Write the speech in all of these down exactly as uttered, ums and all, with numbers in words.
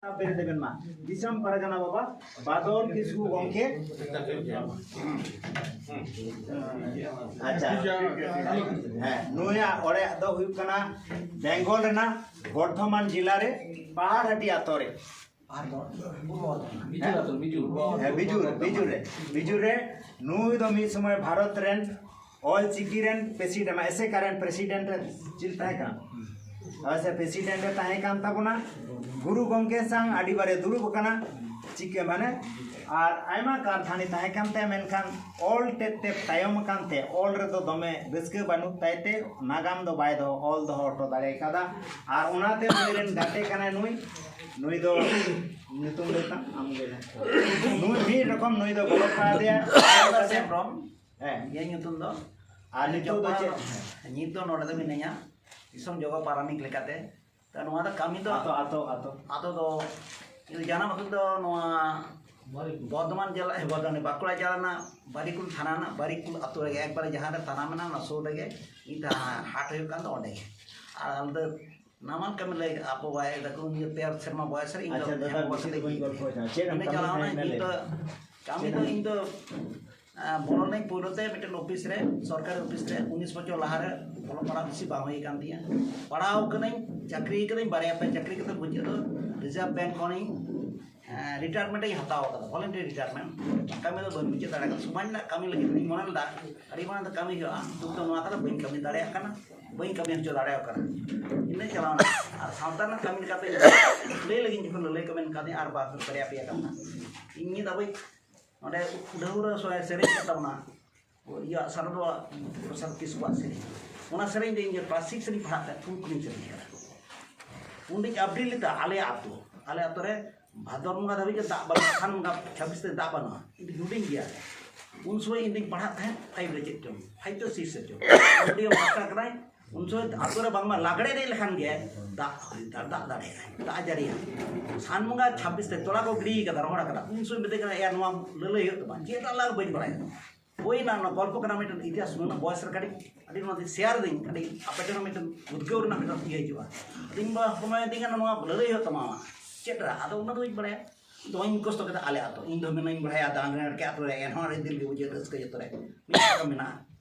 ᱵᱮᱨᱮᱫ ᱟᱵᱮᱱ ᱢᱟ᱾ ᱫᱤᱥᱚᱢ ᱯᱟᱨᱜᱟᱱᱟ ᱵᱟᱵᱟ ᱵᱟᱫᱚᱞ ᱠᱤᱥᱠᱩ ᱜᱚᱢᱠᱮ᱾ ᱟᱪᱪᱷᱟ᱾ ᱦᱮᱸ, ᱱᱩᱭᱟᱜ ᱚᱲᱟᱜ ᱫᱚ ᱦᱩᱭᱩᱜ ᱠᱟᱱᱟ ᱵᱮᱝᱜᱚᱞ ᱨᱮᱱᱟᱜ ᱵᱚᱨᱫᱷᱚᱢᱟᱱ ᱡᱮᱞᱟ ᱨᱮ ᱯᱟᱦᱟᱲᱦᱟᱹᱴᱤ ᱟᱛᱳ ᱨᱮ᱾ ᱵᱤᱡᱩᱨ ᱟᱛᱳ, ᱵᱤᱡᱩᱨ᱾ ᱦᱮᱸ, ᱵᱤᱡᱩᱨ, ᱵᱤᱡᱩᱨ ᱨᱮ, ᱵᱤᱡᱩᱨ ᱨᱮ᱾ ᱱᱩᱭ ᱫᱚ ᱢᱤᱫ ᱥᱚᱢᱚᱭ ᱵᱷᱟᱨᱚᱛ ᱨᱮᱱ ᱚᱞ ᱪᱤᱠᱤ ᱨᱮᱱ ᱯᱨᱮᱥᱤᱰᱮᱱᱴ, ᱮᱥᱮᱠᱟ ᱨᱮᱱ ᱯᱨᱮᱥᱤᱰᱮᱱᱴ ᱮ ᱪᱮᱫ ᱛᱟᱦᱮᱸ ᱠᱟᱱᱟ? ᱦᱳᱭ ᱥᱮ, ᱯᱨᱮᱥᱤᱰᱮᱱᱴ ᱮ ᱛᱟᱦᱮᱸ ᱠᱟᱱ ᱛᱟᱵᱚᱱᱟ᱾ ᱜᱩᱨᱩ ᱜᱚᱢᱠᱮ ᱥᱟᱶ ᱟᱹᱰᱤ ᱵᱟᱨᱮ ᱫᱩᱲᱩᱵ ᱟᱠᱟᱱᱟ, ᱪᱤᱠᱟᱹ ᱢᱟᱱᱮ, ᱟᱨ ᱟᱭᱢᱟ ᱠᱟᱨᱫᱷᱟᱹᱱᱤ ᱛᱟᱦᱮᱸ ᱠᱟᱱ ᱛᱟᱭᱟ, ᱢᱮᱱᱠᱷᱟᱱ ᱚᱞ ᱛᱮᱫ ᱛᱮ ᱛᱟᱭᱚᱢ ᱟᱠᱟᱱ ᱛᱮ, ᱚᱞ ᱨᱮᱫᱚ ᱫᱚᱢᱮ ᱨᱟᱹᱥᱠᱟᱹ ᱵᱟᱹᱱᱩᱜ ᱛᱟᱭ ᱛᱮ, ᱱᱟᱜᱟᱢ ᱫᱚ ᱵᱟᱭ ᱫᱚᱦᱚ, ᱚᱞ ᱫᱚᱦᱚ ᱦᱚᱴᱚ ᱫᱟᱲᱮ ᱠᱟᱫᱟ᱾ ᱟᱨ ᱚᱱᱟᱛᱮ ᱱᱩᱭ ᱨᱮᱱ ᱜᱟᱛᱮ ᱠᱟᱱᱟᱭ ᱱᱩᱭ, ᱱᱩᱭ ᱫᱚ ᱧᱩᱛᱩᱢ ᱞᱟᱹᱭ ᱛᱟᱢ, ᱟᱢ ᱜᱮ ᱞᱟᱹᱭ ᱢᱮ᱾ ᱱᱩᱭ ᱢᱤᱫ ᱨᱚᱠᱚᱢ ᱱᱩᱭ ᱫᱚ ᱜᱚᱲᱚ ᱠᱟᱫᱮᱭᱟ᱾ ᱦᱮᱢᱵᱨᱚᱢ, ᱦᱮᱸ᱾ ᱤᱧᱟᱹᱜ ᱧᱩᱛᱩᱢ ᱫᱚ᱾ ᱟᱨ ᱱᱤᱛᱚᱜ ᱫᱚ ᱪᱮᱫ? ᱱᱤᱛ ᱫᱚ ᱱᱚᱰᱮ ᱫᱚ ᱢᱤᱱᱟᱹᱧᱟ, ᱫᱤᱥᱚᱢ ᱡᱚᱜᱚ ᱯᱟᱨᱟᱱᱤᱠ ᱞᱮᱠᱟᱛᱮ᱾ ᱛᱚ, ᱱᱚᱣᱟ ᱫᱚ ᱠᱟᱹᱢᱤ ᱫᱚ ᱟᱛᱳ, ᱟᱛᱳ, ᱟᱛᱳ᱾ ᱟᱛᱳ ᱫᱚ, ᱤᱧ ᱫᱚ ᱡᱟᱱᱟᱢ ᱟᱹᱛᱩ ᱫᱚ ᱱᱚᱣᱟ ᱵᱚᱨᱫᱷᱚᱢᱟᱱ ᱡᱮᱞᱟ, ᱮ, ᱵᱚᱨᱫᱷᱚᱢᱟᱱ, ᱵᱟᱸᱠᱩᱲᱟ ᱡᱮᱞᱟ ᱨᱮᱱᱟᱜ ᱵᱟᱨᱤᱠᱩᱞ ᱛᱷᱟᱱᱟ ᱨᱮᱱᱟᱜ ᱵᱟᱨᱤᱠᱩᱞ ᱟᱛᱳ ᱨᱮᱜᱮ, ᱮᱠᱵᱟᱨᱮ ᱡᱟᱦᱟᱸ ᱨᱮ ᱛᱷᱟᱱᱟ ᱢᱮᱱᱟᱜᱼᱟ, ᱚᱱᱟ ᱥᱩᱨ ᱨᱮᱜᱮ ᱤᱧ ᱛᱟᱦᱮᱸ, ᱦᱟᱴ ᱦᱩᱭᱩᱜ ᱠᱟᱱ ᱫᱚ ᱚᱸᱰᱮ ᱜᱮ᱾ ᱟᱨ ᱟᱞᱮ ᱫᱚ ᱱᱟᱢᱟᱞ ᱠᱟᱹᱢᱤ ᱞᱟᱹᱭ ᱟᱵᱚ ᱵᱟᱭ ᱫᱟᱠᱚ ᱩᱱᱤ ᱯᱮ ᱥᱮᱨᱢᱟ ᱵᱚᱭᱮᱥ ᱨᱮ ᱤᱧ ᱫᱚ ᱟᱪᱪᱷᱟ, ᱫᱟᱫᱟ, ᱦᱮᱸ, ᱵᱚᱭᱮᱥ ᱵᱮᱥᱤ ᱫᱚ ᱨᱮ ᱵᱟᱹᱧ ᱤᱧ ᱜᱚᱞᱯᱚᱭᱮᱫᱟ᱾ ᱪᱮᱫ ᱮᱢ ᱤᱧ ᱠᱟᱹᱢᱤ ᱪᱟᱞᱟᱣ ᱛᱟᱦᱮᱸᱫ ᱮᱱᱟ, ᱤᱧ ᱞᱟᱹᱭ? ᱫᱚ ᱠᱟᱹᱢᱤ ᱪᱮᱫ ᱫᱚ ᱮᱢ ᱤᱧ ᱫᱚ, ᱟᱸ, ᱵᱚᱞᱚ ᱞᱮᱱᱟᱹᱧ ᱯᱳᱭᱞᱳ ᱛᱮ ᱢᱤᱫᱴᱮᱱ ᱚᱯᱷᱤᱥ ᱨᱮ, ᱥᱚᱨᱠᱟᱨᱤ ᱚᱯᱷᱤᱥ ᱨᱮ᱾ ᱩᱱᱤᱥ ᱵᱚᱪᱷᱚᱨ ᱞᱟᱦᱟ ᱨᱮ ᱚᱞᱚᱜ ᱯᱟᱲᱦᱟᱜ ᱵᱮᱥᱤ ᱵᱟᱝ ᱦᱩᱭ ᱟᱠᱟᱱ ᱛᱤᱧᱟᱹ᱾ ᱯᱟᱲᱦᱟᱣ ᱠᱟᱹᱱᱟᱹᱧ, ᱪᱟᱹᱠᱨᱤ ᱠᱟᱹᱱᱟᱹᱧ, ᱵᱟᱨᱭᱟ ᱯᱮᱭᱟ ᱪᱟᱹᱠᱨᱤ ᱠᱟᱛᱮ ᱢᱩᱪᱟᱹᱫ ᱫᱚ ᱨᱤᱡᱟᱨᱵᱷ ᱵᱮᱝᱠ ᱠᱷᱚᱱᱤᱧ, ᱟᱸ, ᱨᱤᱴᱟᱭᱟᱨᱢᱮᱱᱴ ᱤᱧ ᱦᱟᱛᱟᱣ ᱟᱠᱟᱫᱟ, ᱵᱷᱚᱞᱮᱱᱴᱤᱭᱟᱨ ᱨᱤᱴᱟᱭᱟᱨᱢᱮᱱᱴ᱾ ᱠᱟᱹᱢᱤ ᱫᱚ ᱵᱟᱹᱧ ᱢᱩᱪᱟᱹᱫ ᱫᱟᱲᱮ ᱟᱠᱟᱫᱟ᱾ ᱥᱚᱢᱟᱡᱽ ᱨᱮᱱᱟᱜ ᱠᱟᱹᱢᱤ ᱞᱟᱹᱜᱤᱫ ᱤᱧ ᱢᱚᱱᱮ ᱞᱮᱫᱟ, ᱟᱹᱰᱤ ᱢᱟᱨᱟᱝ ᱫᱚ ᱠᱟᱹᱢᱤ ᱦᱩᱭᱩᱜᱼᱟ, ᱠᱤᱱᱛᱩ ᱱᱚᱣᱟ ᱠᱚᱫᱚ ᱵᱟᱹᱧ ᱠᱟᱹᱢᱤ ᱫᱟᱲᱮᱭᱟᱜ ᱠᱟᱱᱟ, ᱵᱟᱹᱧ ᱠᱟᱹᱢᱤ ᱦᱚᱪᱚ ᱫᱟᱲᱮᱭᱟᱜ ᱠᱟᱱᱟ᱾ ᱤᱱᱟᱹ ᱪᱟᱞᱟᱣᱱᱟ᱾ ᱟᱨ ᱥᱟᱶᱛᱟ ᱨᱮᱱᱟᱜ ᱠᱟᱹᱢᱤ ᱞᱮᱠᱟᱛᱮ ᱞᱟᱹᱭ ᱞᱟᱹᱜᱤᱫ ᱡᱚᱠᱷᱚᱱ ᱞᱟᱹᱞᱟᱹᱭ ᱠᱚ ᱢᱮᱱ ᱠᱟᱫᱤᱧ, ᱟᱨ ᱵᱟᱨ ᱵᱟᱨᱭᱟ ᱯᱮᱭᱟ ᱠᱟᱛᱷᱟ᱾ ᱤᱧ ᱢᱤᱫ ᱫᱷᱟᱣ ᱱᱚᱰᱮ ᱰᱟᱹᱦᱩᱨᱟ ᱥᱚ-, ᱥᱮᱨᱮᱧ ᱠᱟᱫ ᱛᱟᱵᱚᱱᱟ, ᱤᱭᱟᱹ ᱥᱟᱨᱚᱫᱟ ᱯᱨᱚᱥᱟᱫᱽ ᱠᱤᱥᱠᱩᱣᱟᱜ ᱥᱮᱨᱮᱧ᱾ ᱚᱱᱟ ᱥᱮᱨᱮᱧ ᱫᱚ ᱤᱧ ᱡᱚᱠᱷᱚᱱ ᱠᱞᱟᱥ ᱥᱤᱠᱥ ᱨᱮᱧ ᱯᱟᱲᱦᱟᱜ ᱛᱟᱦᱮᱸᱫ, ᱩᱱ ᱠᱷᱚᱱᱤᱧ ᱥᱮᱨᱮᱧ ᱠᱟᱫᱟ᱾ ᱩᱱ ᱫᱚᱧ ᱟᱵᱨᱤ ᱞᱮᱫᱟ ᱟᱞᱮ ᱟᱹᱛᱩ, ᱟᱞᱮ ᱟᱹᱛᱩ ᱨᱮ ᱵᱷᱟᱫᱚᱨ ᱵᱚᱸᱜᱟ ᱫᱷᱟᱹᱵᱤᱡ ᱜᱮ ᱫᱟᱜ ᱵᱟᱹᱱᱩᱜᱼᱟ, ᱥᱟᱱ ᱵᱚᱸᱜᱟ ᱪᱷᱟᱵᱵᱤᱥ ᱛᱮ ᱫᱟᱜ ᱵᱟᱹᱱᱩᱜᱼᱟ᱾ ᱤᱧ ᱫᱚ ᱦᱩᱰᱤᱧ ᱜᱮᱭᱟ᱾ ᱩᱱ ᱥᱚᱢᱚᱭ ᱤᱧ ᱫᱚᱧ ᱯᱟᱲᱦᱟᱜ ᱛᱟᱦᱮᱸᱫ ᱯᱷᱟᱭᱤᱵᱷ ᱨᱮ ᱪᱮᱫ ᱪᱚᱝ, ᱯᱷᱟᱭᱤᱵᱷ ᱛᱮ ᱥᱤᱠᱥ ᱨᱮ ᱪᱚᱝ᱾ ᱩᱱᱤ ᱢᱟᱥᱴᱟᱨ ᱠᱟᱱᱟᱭ, ᱩᱱ ᱥᱚᱢᱚᱭ ᱟᱹᱛᱩ ᱨᱮ ᱵᱟᱝᱢᱟ ᱞᱟᱜᱽᱲᱮ ᱮᱱᱮᱡ ᱞᱮᱠᱷᱟᱱ ᱜᱮ ᱫᱟᱜ ᱦᱩᱭ ᱫᱟᱲᱮᱭᱟᱜᱼᱟ, ᱫᱟᱜ ᱮ ᱡᱟᱹᱲᱤᱭᱟ᱾ ᱥᱟᱱ ᱵᱚᱸᱜᱟ ᱪᱷᱟᱵᱵᱤᱥ ᱛᱮ ᱛᱚᱞᱟ ᱠᱚ ᱜᱤᱰᱤ ᱠᱟᱫᱟ, ᱨᱚᱦᱚᱲ ᱠᱟᱫᱟ᱾ ᱩᱱ ᱥᱚᱢᱚᱭ ᱢᱮᱛᱟᱹᱧ ᱠᱟᱱᱟ, "ᱮᱭᱟ, ᱱᱚᱣᱟ ᱞᱟᱹᱞᱟᱹᱭ ᱦᱩᱭᱩᱜ ᱛᱟᱢᱟ, ᱪᱮᱫ ᱫᱟᱜ ᱞᱟᱜᱽᱲᱮ ᱵᱟᱹᱧ ᱵᱟᱲᱟᱭᱟ᱾" ᱦᱩᱭᱱᱟ, ᱚᱱᱟ ᱜᱚᱞᱯᱚ ᱠᱟᱱᱟ, ᱢᱤᱫᱴᱮᱱ ᱤᱛᱤᱦᱟᱥ ᱱᱩᱱᱟᱹᱜ ᱵᱚᱭᱮᱥ ᱨᱮ ᱠᱟᱹᱴᱤᱡ ᱟᱹᱰᱤ ᱱᱚᱣᱟ ᱫᱚᱧ ᱥᱮᱭᱟᱨ ᱫᱟᱹᱧ, ᱠᱟᱹᱴᱤᱡ ᱟᱯᱮ ᱴᱷᱮᱱ ᱦᱚᱸ ᱢᱤᱫᱴᱮᱱ ᱩᱫᱽᱜᱟᱹᱣ ᱨᱮᱱᱟᱜ ᱢᱤᱫᱴᱮᱱ ᱤᱭᱟᱹ ᱦᱤᱡᱩᱜᱼᱟ᱾ ᱟᱫᱚ ᱤᱧ ᱵᱟ ᱦᱚᱯᱚᱱ ᱢᱮᱛᱟᱹᱧ ᱠᱟᱱᱟ, "ᱱᱚᱣᱟ ᱞᱟᱹᱞᱟᱹᱭ ᱦᱩᱭᱩᱜ ᱛᱟᱢᱟ ᱟᱢᱟᱜ, ᱪᱮᱫ ᱨᱟᱜ? ᱟᱫᱚ ᱚᱱᱟ ᱫᱚ ᱵᱟᱹᱧ ᱵᱟᱲᱟᱭᱟ᱾ ᱫᱚᱧ ᱢᱩᱠᱷᱚᱥᱛᱚ ᱠᱮᱫᱟ ᱟᱞᱮ ᱟᱹᱛᱩ᱾ ᱤᱧ ᱫᱚ ᱢᱮᱱᱟᱧ ᱵᱟᱲᱟᱭᱟ, ᱫᱟᱬᱟᱱ ᱨᱮ ᱟᱨᱠᱤ ᱟᱹᱛᱩ ᱨᱮ ᱮᱱᱦᱚᱸ ᱟᱹᱰᱤ ᱫᱤᱞ ᱜᱮ ᱵᱩᱡᱷᱟᱹᱜ, ᱨᱟᱹᱥᱠᱟᱹ ᱡᱚᱛᱚ ᱨᱮ ᱢᱤᱫ ᱴᱟᱠᱟ ᱢᱮᱱᱟᱜᱼᱟ᱾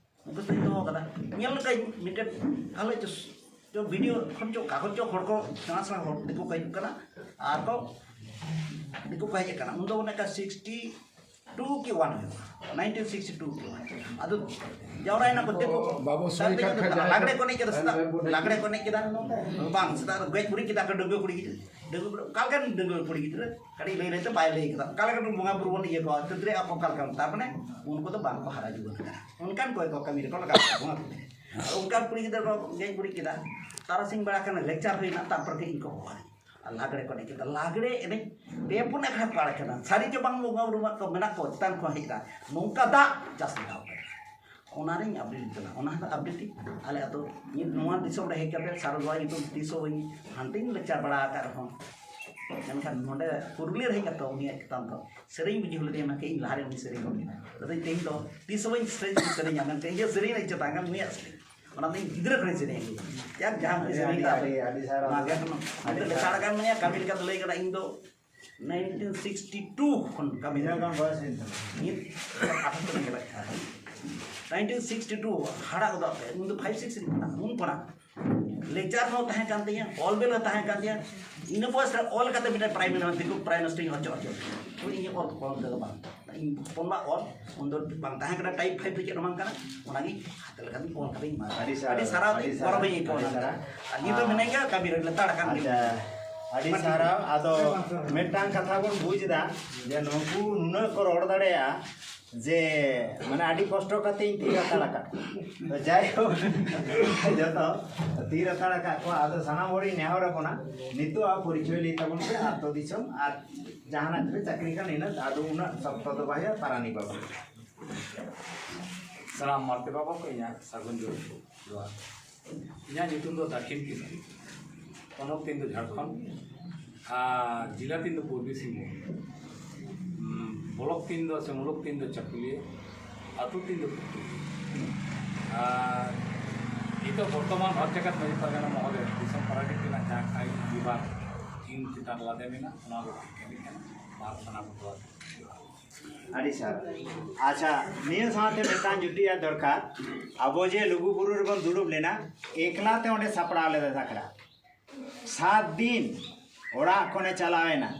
ᱢᱩᱠᱷᱚᱥᱛᱚᱧ ᱫᱚᱦᱚ ᱠᱟᱫᱟ᱾ ᱧᱮᱞ ᱞᱮᱠᱟᱧ ᱢᱤᱫᱴᱮᱱ ᱟᱞᱮ ᱪᱚ, ᱪᱚ ᱵᱷᱤᱰᱤᱭᱳ ᱠᱷᱚᱱ ᱪᱚ ᱚᱠᱟ ᱠᱷᱚᱱ ᱪᱚ ᱦᱚᱲ ᱠᱚ, ᱥᱮᱬᱟ ᱥᱮᱬᱟ ᱦᱚᱲ ᱫᱤᱠᱩ ᱠᱚ ᱦᱤᱡᱩᱜ ᱠᱟᱱᱟ ᱟᱨ ᱠᱚ, ᱫᱤᱠᱩ ᱠᱚ ᱦᱮᱡ ᱟᱠᱟᱱᱟ᱾ ᱩᱱ ᱫᱚ ᱚᱱᱮ ᱚᱱᱠᱟ ᱥᱤᱠᱥᱴᱤ ᱴᱩ ᱠᱤ ᱚᱣᱟᱱ ᱦᱩᱭᱩᱜᱼᱟ, ᱱᱟᱭᱤᱱᱴᱤᱱ ᱥᱤᱠᱥᱴᱤ ᱴᱩ ᱠᱤ ᱚᱣᱟᱱ᱾ ᱟᱫᱚ ᱡᱟᱣᱨᱟᱭᱮᱱᱟ ᱠᱚ ᱫᱤᱠᱩ ᱠᱚ᱾ ᱵᱟᱵᱩ ᱥᱚᱦᱤ ᱥᱟᱱᱛᱤ ᱠᱟᱛᱷᱟ ᱠᱚ ᱡᱟᱦᱟᱸ ᱞᱟᱜᱽᱲᱮ ᱠᱚ ᱮᱱᱮᱡ ᱠᱮᱫᱟ, ᱥᱮᱛᱟᱜ ᱞᱟᱜᱽᱲᱮ ᱠᱚ ᱮᱱᱮᱡ ᱠᱮᱫᱟ᱾ ᱵᱟᱝ, ᱥᱮᱛᱟᱜ ᱨᱮ ᱜᱮᱡ ᱜᱩᱨᱤᱡ ᱠᱮᱫᱟ ᱠᱚ ᱰᱟᱺᱜᱩᱣᱟᱹ ᱠᱩᱲᱤ ᱜᱤᱫᱽᱨᱟᱹ᱾ ᱰᱟᱺᱜᱩᱣᱟᱹ, ᱚᱠᱟ ᱞᱮᱠᱟᱱ ᱰᱟᱺᱜᱩᱣᱟᱹ ᱠᱩᱲᱤ ᱜᱤᱫᱽᱨᱟᱹ? ᱠᱟᱹᱴᱤᱡ ᱞᱟᱹᱭ ᱞᱟᱹᱭᱛᱮ ᱵᱟᱭ ᱞᱟᱹᱭ ᱠᱟᱫᱟ᱾ ᱚᱠᱟ ᱞᱮᱠᱟᱱ ᱵᱚᱸᱜᱟ ᱵᱩᱨᱩ ᱵᱚᱱ ᱤᱭᱟᱹ ᱠᱚᱣᱟ, ᱛᱤᱫᱽᱨᱟᱹ ᱟᱠᱚ ᱚᱠᱟ ᱞᱮᱠᱟᱱ? ᱛᱟᱨ ᱢᱟᱱᱮ ᱩᱱᱠᱩ ᱫᱚ ᱵᱟᱝ ᱠᱚ ᱦᱟᱨᱟ ᱡᱩᱣᱟᱹᱱ ᱟᱠᱟᱱᱟ᱾ ᱚᱱᱠᱟᱱ ᱠᱚᱭ ᱠᱚ ᱠᱟᱹᱢᱤ ᱨᱮᱠᱚ ᱞᱟᱜᱟᱣ ᱠᱚᱣᱟ ᱵᱚᱸᱜᱟ ᱵᱩᱨᱩ ᱨᱮ᱾ ᱟᱨ ᱚᱱᱠᱟᱱ ᱠᱩᱲᱤ ᱜᱤᱫᱽᱨᱟᱹ ᱠᱚ ᱜᱮᱡ ᱜᱩᱨᱤᱡ ᱠᱮᱫᱟ, ᱛᱟᱨᱟᱥᱤᱧ ᱵᱮᱲᱟ ᱠᱟᱱᱟ, ᱞᱮᱠᱪᱟᱨ ᱦᱩᱭᱱᱟ, ᱛᱟᱨᱯᱚᱨᱮ ᱜᱮ ᱤᱧ ᱠᱚ ᱦᱚᱦᱚ ᱟᱹᱫᱤᱧᱟ᱾ ᱟᱨ ᱞᱟᱜᱽᱲᱮ ᱠᱚ ᱮᱱᱮᱡ ᱠᱮᱫᱟ᱾ ᱞᱟᱜᱽᱲᱮ ᱮᱱᱮᱡ ᱯᱮ ᱯᱩᱱ ᱟᱠᱷᱲᱟ ᱠᱚ ᱟᱲᱮ ᱠᱟᱱᱟ᱾ ᱥᱟᱹᱨᱤ ᱪᱚ ᱵᱟᱝ ᱵᱚᱸᱜᱟ ᱵᱩᱨᱩ ᱢᱟ ᱠᱚ ᱢᱮᱱᱟᱜ ᱠᱚ ᱪᱮᱛᱟᱱ ᱠᱷᱚᱱ ᱦᱮᱡ ᱮᱱᱟ᱾ ᱱᱚᱝᱠᱟ ᱫᱟᱜ ᱪᱟᱥ ᱞᱟᱜᱟᱣ ᱠᱟᱱᱟ᱾ ᱚᱱᱟᱨᱤᱧ ᱟᱯᱰᱮᱴ ᱠᱟᱱᱟ᱾ ᱚᱱᱟ ᱦᱚᱸ ᱟᱯᱰᱮᱴ ᱤᱧ ᱟᱞᱮ ᱟᱹᱛᱩ, ᱤᱧ ᱱᱚᱣᱟ ᱫᱤᱥᱚᱢ ᱨᱮ ᱦᱮᱡ ᱠᱟᱛᱮ ᱥᱟᱨᱚ ᱵᱟᱵᱟ ᱧᱩᱛᱩᱢ ᱛᱤᱥ ᱦᱚᱸ ᱵᱟᱹᱧ, ᱦᱟᱱᱛᱮᱧ ᱞᱮᱠᱪᱟᱨ ᱵᱟᱲᱟ ᱟᱠᱟᱫ ᱨᱮᱦᱚᱸ, ᱢᱮᱱᱠᱷᱟᱱ ᱱᱚᱰᱮ ᱯᱩᱨᱩᱞᱤᱭᱟᱹ ᱨᱮ ᱦᱮᱡ ᱠᱟᱛᱮ ᱩᱱᱤᱭᱟᱜ ᱪᱮᱛᱟᱱ ᱫᱚ ᱥᱮᱨᱮᱧ ᱵᱩᱡᱷᱟᱹᱣ ᱞᱮᱫᱮᱭᱟ, ᱢᱮᱱᱠᱷᱟᱱ ᱤᱧ ᱞᱟᱦᱟᱨᱮ ᱩᱱᱤ ᱥᱮᱨᱮᱧ ᱜᱚᱫ ᱠᱮᱫᱟ᱾ ᱟᱫᱚ ᱛᱮᱦᱮᱧ ᱫᱚ ᱛᱤᱥ ᱦᱚᱸ ᱵᱟᱹᱧ ᱥᱮᱨᱮᱧ, ᱥᱮᱨᱮᱧᱟ, ᱢᱮᱱᱠᱷᱟᱱ ᱤᱧᱟᱹᱜ ᱥᱮᱨᱮᱧ ᱨᱮᱱᱟᱜ ᱤᱪᱪᱷᱟᱹ ᱛᱟᱦᱮᱸ ᱠᱟᱱᱟ ᱩᱱᱤᱭᱟᱜ ᱥᱮᱨᱮᱧ᱾ ᱚᱱᱟ ᱫᱚ ᱤᱧ ᱜᱤᱫᱽᱨᱟᱹ ᱠᱷᱚᱱᱤᱧ ᱥᱮᱨᱮᱧ ᱟᱹᱜᱩ ᱠᱮᱫᱟ᱾ ᱡᱟᱠ, ᱡᱟᱦᱟᱸ ᱠᱚ ᱟᱹᱰᱤ, ᱥᱮᱨᱮᱧ ᱟᱹᱰᱤ, ᱠᱟᱜ ᱟᱹᱰᱤ, ᱟᱹᱰᱤ ᱥᱟᱨᱦᱟᱣ᱾ ᱚᱱᱟ ᱜᱮ ᱠᱟᱱᱟ᱾ ᱟᱹᱰᱤ ᱟᱹᱰᱤ ᱥᱟᱨᱦᱟᱣ᱾ ᱞᱮᱛᱟᱲ ᱠᱟᱱ ᱢᱮᱭᱟ, ᱠᱟᱹᱢᱤ ᱞᱮᱠᱟᱛᱮ ᱞᱟᱹᱭ ᱠᱟᱱᱟ, ᱤᱧ ᱫᱚ ᱱᱟᱭᱤᱱᱴᱤᱱ ᱥᱤᱠᱥᱴᱤ ᱴᱩ ᱠᱷᱚᱱ ᱠᱟᱹᱢᱤ ᱛᱤᱱᱟᱹᱜ ᱜᱟᱱ ᱵᱚᱭᱮᱥ ᱦᱩᱭᱮᱱ ᱛᱟᱢᱟ? ᱢᱤᱫ ᱟᱴᱷᱟᱛᱛᱳᱨ ᱨᱮ ᱪᱟᱞᱟᱜ ᱠᱟᱱᱟ᱾ ᱱᱟᱭᱤᱱᱴᱤᱱ ᱥᱤᱠᱥᱴᱤ ᱴᱩ ᱦᱟᱨᱟ ᱜᱚᱫᱚᱜ ᱯᱮ, ᱩᱱ ᱫᱚ ᱯᱷᱟᱭᱤᱵᱷ ᱥᱤᱠᱥ ᱨᱮ ᱯᱟᱲᱦᱟᱜ, ᱩᱱ ᱠᱷᱚᱱᱟᱜ ᱞᱮᱠᱪᱟᱨ ᱦᱚᱸ ᱛᱟᱦᱮᱸ ᱠᱟᱱ ᱛᱤᱧᱟᱹ, ᱚᱞ ᱵᱮᱞ ᱦᱚᱸ ᱛᱟᱦᱮᱸ ᱠᱟᱱ ᱛᱤᱧᱟᱹ᱾ ᱤᱱᱟᱹ ᱵᱚᱭᱮᱥ ᱨᱮ ᱚᱞ ᱠᱟᱛᱮ ᱢᱤᱫᱴᱮᱱ ᱯᱨᱟᱭᱤᱢ ᱢᱤᱱᱤᱥᱴᱟᱨ, ᱫᱤᱠᱩ ᱯᱨᱟᱭᱤᱢ ᱢᱤᱱᱤᱥᱴᱟᱨ ᱤᱧ ᱚᱪᱚ ᱚᱪᱚ᱾ ᱛᱚ ᱤᱧ ᱚᱞ ᱠᱚᱞᱚᱢ ᱛᱮᱫᱚ ᱵᱟᱝ, ᱤᱧ ᱦᱚᱯᱚᱱ ᱵᱟ ᱚᱞ ᱩᱱ ᱫᱚ ᱵᱟᱝ ᱛᱟᱦᱮᱸ ᱠᱟᱱᱟ, ᱴᱟᱭᱤᱯ ᱯᱷᱟᱭᱤᱯ ᱫᱚ ᱪᱮᱫ ᱦᱚᱸ ᱵᱟᱝ ᱠᱟᱱᱟ, ᱚᱱᱟᱜᱮ ᱦᱟᱛᱮ ᱞᱮᱠᱟᱛᱮ ᱚᱞ ᱠᱟᱛᱮ ᱤᱧ ᱮᱢᱟ᱾ ᱟᱹᱰᱤ ᱥᱟᱨᱦᱟᱣ, ᱟᱹᱰᱤ ᱥᱟᱨᱦᱟᱣ, ᱟᱹᱰᱤ ᱜᱚᱨᱚᱵᱤᱧ ᱥᱟᱨᱦᱟᱣ, ᱟᱹᱭᱠᱟᱹᱣᱟ ᱟᱹᱰᱤ ᱚᱱᱟ ᱫᱚ᱾ ᱥᱟᱨᱦᱟᱣ᱾ ᱟᱨ ᱱᱤᱛ ᱫᱚ ᱟᱨ ᱢᱮᱱᱟᱭ ᱜᱮᱭᱟ, ᱠᱟᱹᱢᱤ ᱨᱮ ᱞᱮᱛᱟᱲ ᱟᱠᱟᱱ ᱜᱮ᱾ ᱟᱪᱪᱷᱟ, ᱟᱹᱰᱤ ᱥᱟᱨᱦᱟᱣ᱾ ᱟᱫᱚ ᱢᱤᱫᱴᱟᱝ ᱠᱟᱛᱷᱟ ᱵᱚᱱ ᱵᱩᱡᱽ ᱮᱫᱟ ᱡᱮ ᱱᱩᱠᱩ ᱱᱩᱱᱟᱹᱜ ᱠᱚ ᱨᱚᱲ ᱫᱟᱲᱮᱭᱟᱜᱼᱟ ᱡᱮ ᱢᱟᱱᱮ ᱟᱹᱰᱤ ᱠᱚᱥᱴᱚ ᱠᱟᱛᱮ ᱤᱧ ᱛᱤ ᱨᱟᱛᱟᱲ ᱟᱠᱟᱫ ᱠᱚᱣᱟ᱾ ᱛᱚ ᱡᱟᱭᱦᱳᱠ, ᱡᱚᱛᱚ ᱛᱤ ᱨᱟᱛᱟᱲ ᱟᱠᱟᱫ ᱠᱚᱣᱟ᱾ ᱟᱫᱚ ᱥᱟᱱᱟᱢ ᱦᱚᱲᱤᱧ ᱱᱮᱦᱚᱨ ᱟᱵᱚᱱᱟ, ᱱᱤᱛᱚᱜ ᱟᱜ ᱯᱚᱨᱤᱪᱚᱭ ᱞᱟᱹᱭ ᱛᱟᱵᱚᱱ ᱯᱮ, ᱟᱹᱛᱩ ᱫᱤᱥᱚᱢ ᱟᱨ ᱡᱟᱦᱟᱱᱟᱜ ᱯᱮ ᱪᱟᱹᱠᱨᱤ ᱠᱷᱟᱱ ᱤᱱᱟᱹ ᱟᱫᱚ ᱩᱱᱟᱹᱜ ᱥᱚᱠᱛᱚ ᱫᱚ ᱵᱟᱭ ᱦᱩᱭᱩᱜᱼᱟ, ᱯᱟᱨᱟᱱᱤ ᱵᱟᱹᱵᱩ᱾ ᱥᱟᱱᱟᱢ ᱢᱟᱨᱛᱮ ᱵᱟᱵᱟ ᱠᱚ ᱤᱧᱟᱹᱜ ᱥᱟᱹᱜᱩᱱ ᱡᱚᱦᱟᱨ᱾ ᱤᱧᱟᱹᱜ ᱧᱩᱛᱩᱢ ᱫᱚ ᱫᱟᱹᱠᱷᱤᱱ ᱠᱤᱥᱠᱩ, ᱯᱚᱱᱚᱛ ᱛᱤᱧ ᱫᱚ ᱡᱷᱟᱲᱠᱷᱚᱸᱰ, ᱟᱨ ᱡᱮᱞᱟ ᱛᱤᱧ ᱫᱚ ᱯᱩᱨᱵᱤ ᱥᱤᱝᱵᱷᱩᱢ, ᱩᱸ, ᱵᱞᱚᱠ ᱛᱤᱧ ᱫᱚ ᱥᱮ ᱢᱩᱞᱩᱠ ᱛᱤᱧ ᱫᱚ ᱪᱟᱹᱠᱩᱞᱤᱭᱟᱹ, ᱟᱹᱛᱩ ᱛᱤᱧ ᱫᱚ ᱯᱩᱴᱩᱞᱤᱭᱟᱹ᱾ ᱟᱨ ᱱᱤᱛᱚᱜ ᱵᱚᱨᱛᱚᱢᱟᱱ ᱵᱷᱟᱨᱚᱛ ᱡᱟᱠᱟᱛ ᱢᱟᱹᱡᱷᱤ ᱯᱟᱨᱜᱟᱱᱟ ᱢᱚᱦᱚᱞ ᱨᱮ ᱫᱤᱥᱚᱢ ᱯᱟᱨᱟᱱᱤᱠ ᱨᱮᱱᱟᱜ ᱡᱟᱦᱟᱸ ᱟᱹᱭᱤᱱ ᱵᱤᱵᱷᱟᱜᱽ, ᱤᱧ ᱪᱮᱛᱟᱱ ᱞᱟᱫᱮ ᱢᱮᱱᱟᱜ, ᱚᱱᱟ ᱫᱚ ᱴᱷᱤᱠ ᱠᱟᱹᱢᱤ ᱠᱟᱱᱟ᱾ ᱢᱟ ᱥᱟᱱᱟᱢ ᱠᱚ ᱟᱹᱰᱤ ᱥᱟᱨᱦᱟᱣ᱾ ᱟᱪᱪᱷᱟ, ᱱᱤᱭᱟᱹ ᱥᱟᱶᱛᱮ ᱢᱤᱫᱴᱟᱝ ᱡᱩᱴᱤᱭᱟᱜ ᱫᱚᱨᱠᱟᱨ, ᱟᱵᱚ ᱡᱮ ᱞᱩᱜᱩ ᱵᱩᱨᱩ ᱨᱮᱵᱚᱱ ᱫᱩᱲᱩᱵ ᱞᱮᱱᱟ, ᱮᱠᱞᱟ ᱛᱮ ᱚᱸᱰᱮ ᱥᱟᱯᱲᱟᱣ ᱞᱮᱫᱟ ᱟᱠᱷᱲᱟ᱾ ᱥᱟᱛ ᱫᱤᱱ ᱚᱲᱟᱜ ᱠᱷᱚᱱᱮ ᱪᱟᱞᱟᱣ ᱮᱱᱟ,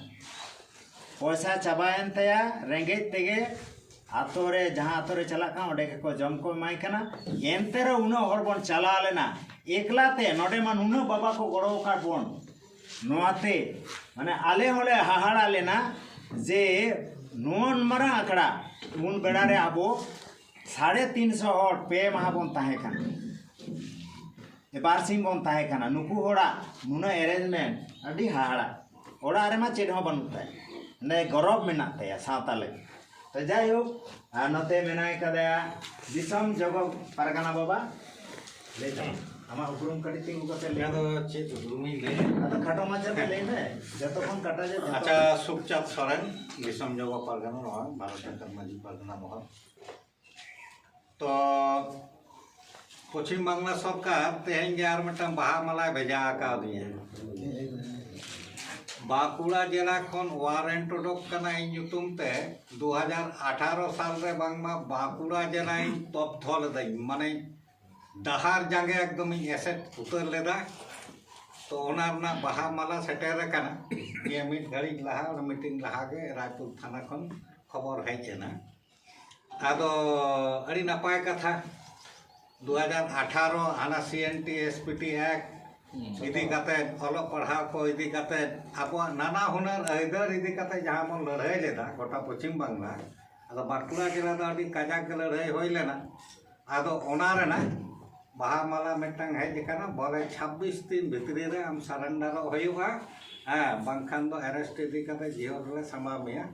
ᱯᱚᱭᱥᱟ ᱪᱟᱵᱟᱭᱮᱱ ᱛᱟᱭᱟ, ᱨᱮᱸᱜᱮᱡ ᱛᱮᱜᱮ ᱟᱛᱳ ᱨᱮ, ᱡᱟᱦᱟᱸ ᱟᱛᱳ ᱨᱮ ᱪᱟᱞᱟᱜ ᱠᱟᱱᱟ, ᱚᱸᱰᱮ ᱜᱮᱠᱚ ᱡᱚᱢ ᱠᱚ ᱮᱢᱟᱭ ᱠᱟᱱᱟ᱾ ᱮᱱᱛᱮ ᱨᱮᱦᱚᱸ ᱩᱱᱟᱹᱜ ᱦᱚᱲ ᱵᱚᱱ ᱪᱟᱞᱟᱣ ᱞᱮᱱᱟ ᱮᱠᱞᱟ ᱛᱮ, ᱱᱚᱰᱮ ᱢᱟ ᱱᱩᱱᱟᱹᱜ ᱵᱟᱵᱟ ᱠᱚ ᱜᱚᱲᱚ ᱟᱠᱟᱫ ᱵᱚᱱ, ᱱᱚᱣᱟᱛᱮ ᱢᱟᱱᱮ ᱟᱞᱮ ᱦᱚᱸᱞᱮ ᱦᱟᱦᱟᱲᱟ ᱞᱮᱱᱟ ᱡᱮ ᱱᱩᱱ ᱢᱟᱨᱟᱝ ᱟᱠᱷᱲᱟ, ᱩᱱ ᱵᱮᱲᱟ ᱨᱮ ᱟᱵᱚ ᱥᱟᱲᱮ ᱛᱤᱱ ᱥᱚ ᱦᱚᱲ ᱯᱮ ᱢᱟᱦᱟ ᱵᱚᱱ ᱛᱟᱦᱮᱸ ᱠᱟᱱᱟ᱾ ᱵᱟᱨ ᱥᱤᱧ ᱵᱚᱱ ᱛᱟᱦᱮᱸ ᱠᱟᱱᱟ, ᱱᱩᱠᱩ ᱦᱚᱲᱟᱜ ᱱᱩᱱᱟᱹᱜ arrangement, ᱟᱹᱰᱤ ᱦᱟᱦᱟᱲᱟ᱾ ᱚᱲᱟᱜ ᱨᱮᱢᱟ ᱪᱮᱫ ᱦᱚᱸ ᱵᱟᱹᱱᱩᱜ ᱛᱟᱭᱟ, ᱢᱟᱱᱮ ᱜᱚᱨᱚᱵᱽ ᱢᱮᱱᱟᱜ ᱛᱟᱭᱟ ᱥᱟᱶᱛᱟ ᱞᱟᱹᱜᱤᱫ᱾ ᱛᱚ ᱡᱟᱭᱦᱳᱠ, ᱟᱨ ᱱᱚᱛᱮ ᱢᱮᱱᱟᱭ ᱠᱟᱫᱮᱭᱟ ᱫᱤᱥᱚᱢ ᱡᱚᱜᱚ ᱯᱟᱨᱜᱟᱱᱟ ᱵᱟᱵᱟ᱾ ᱞᱟᱹᱭ ᱛᱟᱢ, ᱟᱢᱟᱜ ᱩᱯᱨᱩᱢ ᱠᱟᱹᱴᱤᱡ ᱛᱤᱸᱜᱩ ᱠᱟᱛᱮ ᱞᱟᱹᱭ ᱚᱱᱟ ᱢᱮ᱾ ᱫᱚ ᱪᱮᱫ ᱩᱯᱨᱩᱢᱤᱧ ᱞᱟᱹᱭᱟ? ᱟᱫᱚ ᱠᱷᱟᱴᱚ ᱢᱟᱪᱷᱟ ᱛᱮ ᱞᱟᱹᱭ ᱢᱮ, ᱡᱚᱛᱚ ᱠᱷᱚᱱ ᱠᱟᱴᱟ ᱡᱮ ᱡᱚᱛᱚ ᱟᱪᱪᱷᱟ, ᱥᱩᱠᱪᱟᱸᱫᱽ ᱥᱚᱨᱮᱱ, ᱫᱤᱥᱚᱢ ᱡᱚᱜᱚ ᱯᱟᱨᱜᱟᱱᱟ ᱱᱚᱣᱟ ᱵᱷᱟᱨᱚᱛ ᱥᱚᱨᱠᱟᱨ ᱢᱟᱹᱡᱷᱤ ᱯᱟᱨᱜᱟᱱᱟ ᱢᱚᱦᱚᱞ᱾ ᱛᱚ ᱯᱚᱪᱷᱤᱢ ᱵᱟᱝᱞᱟ ᱥᱚᱨᱠᱟᱨ ᱛᱮᱦᱮᱧ ᱜᱮ ᱟᱨ ᱢᱤᱫᱴᱟᱝ ᱵᱟᱦᱟ ᱢᱟᱞᱟᱭ ᱵᱷᱮᱡᱟ ᱟᱠᱟᱣᱫᱤᱧᱟ᱾ ᱵᱟᱸᱠᱩᱲᱟ ᱡᱮᱞᱟ ᱠᱷᱚᱱ ᱣᱟᱨᱮᱱᱴ ᱩᱰᱩᱠ ᱠᱟᱱᱟ ᱤᱧ ᱧᱩᱛᱩᱢ ᱛᱮ᱾ ᱫᱩ ᱦᱟᱡᱟᱨ ᱟᱴᱷᱟᱨᱚ ᱥᱟᱞ ᱨᱮ ᱵᱟᱝᱢᱟ ᱵᱟᱸᱠᱩᱲᱟ ᱡᱮᱞᱟᱧ ᱛᱚᱯᱛᱷᱚ ᱞᱮᱫᱟᱹᱧ, ᱢᱟᱱᱮ ᱰᱟᱦᱟᱨ ᱡᱟᱸᱜᱮ ᱮᱠᱫᱚᱢᱤᱧ ᱮᱥᱮᱫ ᱩᱛᱟᱹᱨ ᱞᱮᱫᱟ᱾ ᱛᱚ ᱚᱱᱟ ᱨᱮᱱᱟᱜ ᱵᱟᱦᱟ ᱢᱟᱞᱟ ᱥᱮᱴᱮᱨ ᱟᱠᱟᱱᱟ᱾ ᱱᱤᱭᱟᱹ ᱢᱤᱫ ᱜᱷᱟᱹᱲᱤᱡ ᱞᱟᱦᱟ, ᱚᱱᱟ ᱢᱤᱴᱤᱝ ᱞᱟᱦᱟ ᱜᱮ ᱨᱟᱭᱯᱩᱨ ᱛᱷᱟᱱᱟ ᱠᱷᱚᱱ ᱠᱷᱚᱵᱚᱨ ᱦᱮᱡ ᱮᱱᱟ᱾ ᱟᱫᱚ ᱟᱹᱰᱤ ᱱᱟᱯᱟᱭ ᱠᱟᱛᱷᱟ, ᱫᱩ ᱦᱟᱡᱟᱨ ᱟᱴᱷᱟᱨᱚ ᱦᱟᱱᱟ C N T S P T act ᱤᱫᱤ ᱠᱟᱛᱮ, ᱚᱞᱚᱜ ᱯᱟᱲᱦᱟᱣ ᱠᱚ ᱤᱫᱤ ᱠᱟᱛᱮ, ᱟᱵᱚᱣᱟᱜ ᱱᱟᱱᱟ ᱦᱩᱱᱟᱹᱨ ᱟᱹᱭᱫᱟᱹᱨ ᱤᱫᱤ ᱠᱟᱛᱮ ᱡᱟᱦᱟᱸ ᱵᱚᱱ ᱞᱟᱹᱲᱦᱟᱹᱭ ᱞᱮᱫᱟ ᱜᱚᱴᱟ ᱯᱚᱪᱷᱤᱢ ᱵᱟᱝᱞᱟ, ᱟᱫᱚ ᱵᱟᱸᱠᱩᱲᱟ ᱡᱮᱞᱟ ᱫᱚ ᱟᱹᱰᱤ ᱠᱟᱡᱟᱠ ᱜᱮ ᱞᱟᱹᱲᱦᱟᱹᱭ ᱦᱩᱭ ᱞᱮᱱᱟ᱾ ᱟᱫᱚ ᱚᱱᱟ ᱨᱮᱱᱟᱜ ᱵᱟᱦᱟ ᱢᱟᱞᱟ ᱢᱤᱫᱴᱟᱝ ᱦᱮᱡ ᱟᱠᱟᱱᱟ, ᱵᱚᱞᱮ ᱪᱷᱟᱵᱵᱤᱥ ᱫᱤᱱ ᱵᱷᱤᱛᱨᱤ ᱨᱮ ᱟᱢ ᱥᱟᱨᱮᱱᱰᱟᱨᱚᱜ ᱦᱩᱭᱩᱜᱼᱟ᱾ ᱦᱮᱸ, ᱵᱟᱝᱠᱷᱟᱱ ᱫᱚ ᱮᱨᱮᱥᱴ ᱤᱫᱤ ᱠᱟᱛᱮ ᱡᱤᱦᱚᱞ ᱨᱮᱞᱮ ᱥᱟᱢᱵᱟᱣ ᱢᱮᱭᱟ᱾